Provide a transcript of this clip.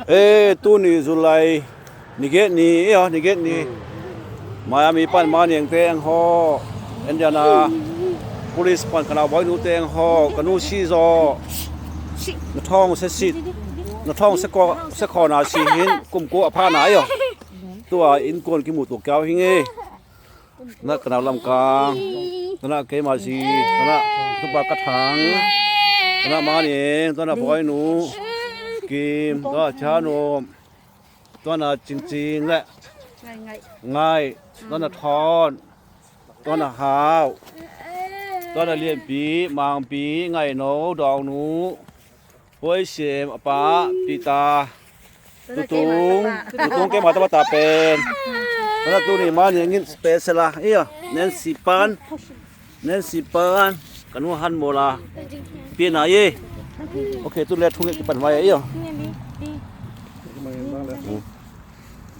ເອ ຕູນີ້ July, ນິເກດນີ້ ເອີ ນິເກດນີ້ ມາຍາມີ ປານມານຽງແຕງຮໍ ອິນຢານາໂປລິສ ປານຄະນາບອຍນູແຕງຮໍ ກະນູຊີຊໍ ນະທອງເສຊິດ ນະທອງເສກໍ ເສກອນາຊີຫິນ ກຸມໂກອະພານາ ເອີ ຕົວອິນກວນກິໝູຕົວແກ້ວຫິງເອ ນະກະນາລຳກາງ ນະເກມາຊີ ນະທຸບາກະຖັງ ນະມານຽງ ນະບອຍນູ ກິມ ນະຊາໂນມ ຕົວນະຈິງຈິງ ແລະ ງ່າຍ ຕົວນະທອນ ຕົວນະຮາວ ຕົວນະລຽນປີ ມາງປີ ໄງ່ໂນ ດອງນູ ໂປ້ຍເສມ ອາປາ ປີຕາ ຕຸຕຸງ ຕຸຕຸງ ເກມາຕະບະຕາເປັນ ແລ້ວຕູນີ້ມານີ້ຍິນສະເປເຊລາ ເອີ ແນນຊີປານ ແນນຊີປານ ກະນູຮັນໂມລາ ປີນາເອ ໂອເຄ ຕຸແລທຸງເອກປັນໄວ ເອີ ອືມ